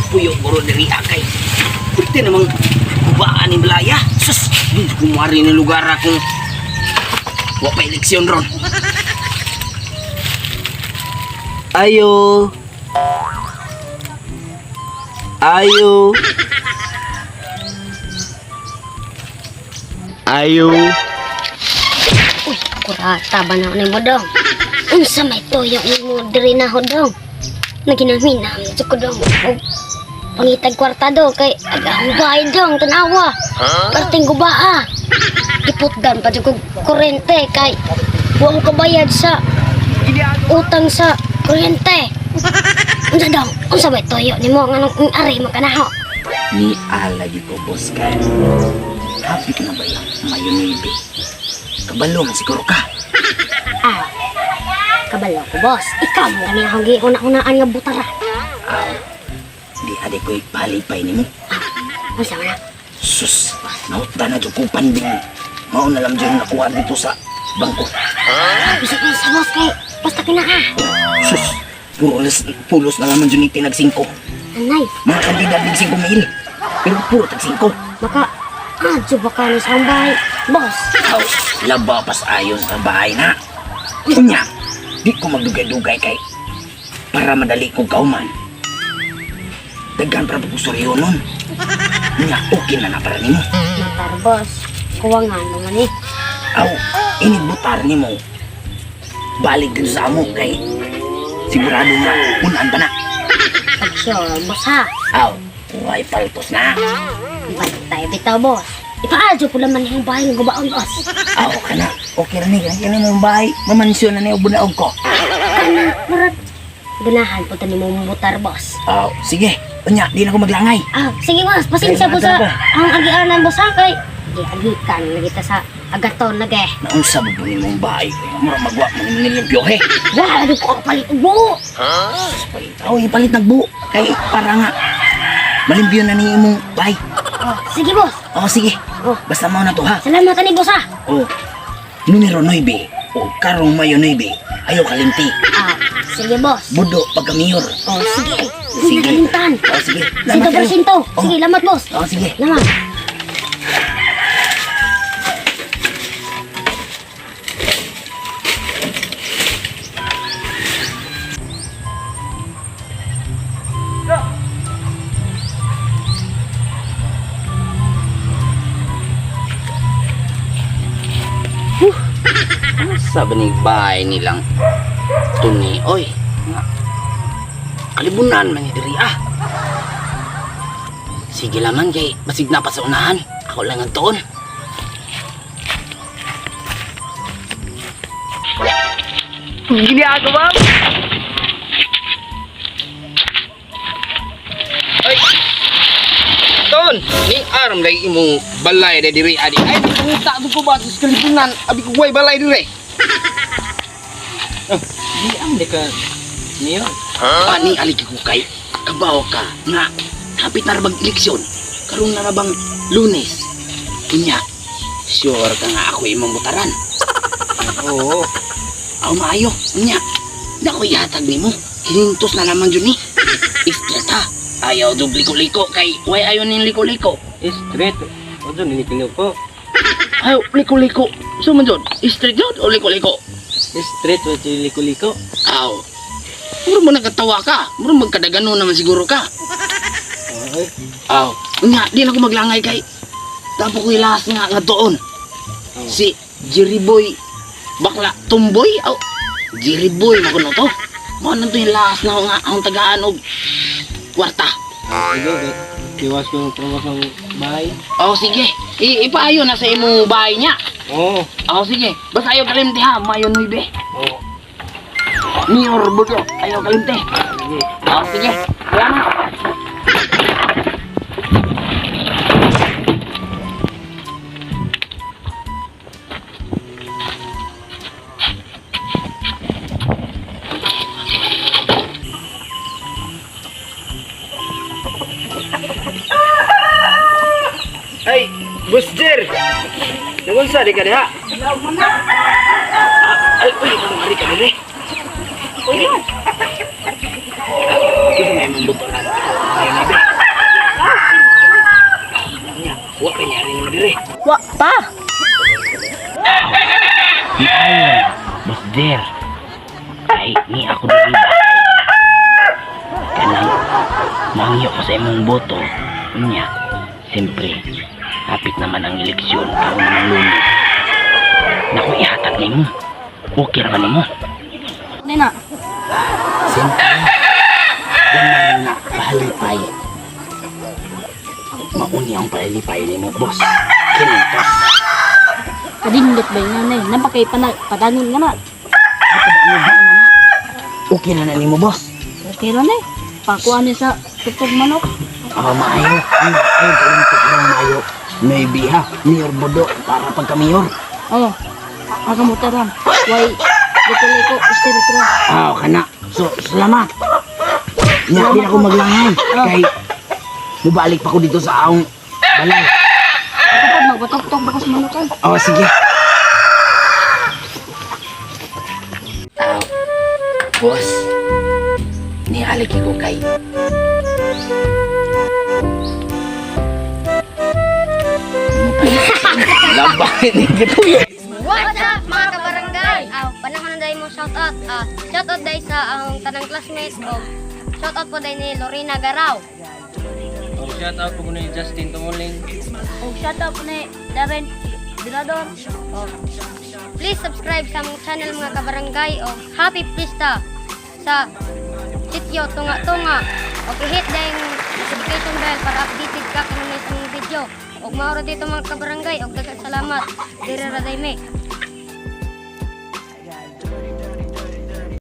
Puyo guro diri akay. Pwede namang gubaan ni Malaya. Sus, di kumari ni lugar akong wa pa eleksyon ron. Ayo. Ayo. Ayo. Uy, kurata ba na ni mo dong? Unsa may toyo nimo diri na ho dong? Naginaminam sa ko dong. Og pangitag kwarta do kay agahong bahay dong tanawa. Perting gubaa. Giputdan pa jud kog kuryente kay wa ko kabayad sa utang sa kuryente. Unsa dong? Unsa may toyo nimo nganong ari man kanaho? Ni alagi ko boss kay. Happy ka na ba yung Mayo 9? Kabalo man siguro ka. Ah, kabalo ko boss. Ikaw mo kani akong giuna-unaan nga butara. Aw, di ade ko'y palipay nimo. Unsa man na? Sus, nauta na dyan kong panding. Mao na lang dyan nakuha dito sa bangko. Bisag sa boss kay basta kinaa. Sus, pulos, pulos na naman dyan itinag 5. Anay, Mga kandidad ng 5 mil. Pero puro tag 5. maka adyo ba ka ni sa akong bahay, boss? Aw, laba pas ayon sa bahay na. Unya, di ko magdugay-dugay kay para madali kong kauman. Daghan para pagkusuryo nun. Unya, okay na na para nimo. Matar, boss. Kuwangan naman eh. Aw, inibutar nimo. Balik din sa amo kay sigurado nga unan pa na. Pag sure, boss ha. Aw, way paltos na. Bantay bitaw, boss. Ipaadyo po naman yung bahay ng gubaon, boss. Aw, kana. Okay ra ni, kana mong bahay. Mamansyon na ni bunaog ko. Kana, murag. Ganahan po tani mo mutar, boss. Aw, sige. Unya, di na ko maglangay. Ah, sige, boss. Pasensya po sa ang agianan, boss ha. Kay, giagikan na kita sa agaton lagi. Naunsa ba ba mong bahay? Mura magwa man ni nilimpyo he. Wala, di ko kapalit ubo. Palit. Aw, ipalit nagbu. Kay para nga malimpyo na ni imong bahay. Oh, sige, boss. Oh, sige. Oh. Basta mao na to ha. Salamat ani, boss ha. Oh. Numero 9. O karong Mayo 9. Ayaw kalimti. Ah, sige, boss. Budo pagka-mayor. Oh, sige. Sige. Sige. Kalimtan. Oh, sige. Sinto kayo. porsyento. Oh. Sige, lamat, boss. Oh, sige. Lamat. Sabi ni bahay nilang tuni, oy, nga, kalibunan man ni diri ah. Sige laman kay basig na pa sa unahan. Ako lang ang tuon. Ginagawa mo? Ay! Ton, ning arm lagi imong balay na diri adi. Ay, puta ko ba sa kalibunan? Abi ko way balay diri. Oh, di am di ka niyo. Pani aligi ko kay kabaw ka nga kapit na ra bang eleksyon. Karon na ra bang Lunes. Unya, sure ka nga ako imong butaran. Oo. Aw maayo, unya. Dako ihatag nimo. Hinintos na naman jud ni. Straight ha. Ayaw dug liko-liko kay way ayon ning liko-liko. Straight. O doon nilikilaw ko. Ayaw liko-liko. So man jud, straight jud o liko-liko? Straight o liko-liko. Aw. Muro mo nagkatawa ka. Muro magkadagano naman siguro ka. Ay, Aw. Unya, di na ko maglangay kay tapo ko ilas nga nga doon. Si Jerry Boy bakla tumboy aw. Jerry Boy makuno to. Mao na to yung last na nga ang tagaan og kwarta. sige. Iwas ko ng trabaho sa bahay. Oh, sige. Ipaayo na sa imong bahay niya. Oo. Oh, sige. Basta ayaw kalimti ha. Mayo 9. Oo. Mayor Budo. Ayaw kalimti. Sige. Oh, sige. Salamat. Ay, Boss Jer. Nagunsa di ka diha? Ay, uy, anong hari ka dire? Uy. Gusto may imong butulan. Maayo na be. Nya, wa pa nyari nimo dire. Wa pa. Maayo, Boss Der. Ay, ni ako diri ba? Kanang mangyo ko sa imong boto. Nya, siyempre, hapit naman ang eleksyon karon ng Lunes. Naku, ihatag nimo. Okay ra ba nimo? Nina. Siyempre, ganang na pahalipay. Mauni ang pahalipay nimo, boss. Kinintos. Kadindot ba nga nay? Napakay padangon nga na. Okay na na nimo, boss. Okay ra nay. Pakuha ni sa tutog manok. Ah, maayo. Maayo, kalintik lang maayo. Maybe ha, Mayor Bodo, para pagka mayor. Oh. Akamuta ram. Way liko-liko istiro. Ah, kana. So, salamat. Nya, di na ako maglangay. Kay, mubalik pa ko dito sa aong balay. Ako pa magbatok-tok bakas manok ay. Oh, sige. Ah, boss. Nialik ko kay. Labay ni gituyo. What's up, mga kabarangay? Panahon na dahil mo shoutout. Shoutout dahil sa ang tanang classmates o shoutout po dahil ni Lorena Garao. Oh, shout out po ni Justin Tumuling. Oh, shoutout po ni Darren Dilador. Oh. Please subscribe sa among channel, mga kabarangay, o Happy Pista sa Sitio Tunga Tunga. O i-hit din notification bell para updated ka kung may sa among video. Og mauro dito, mga kabarangay, og daghang salamat. Diri ra day me.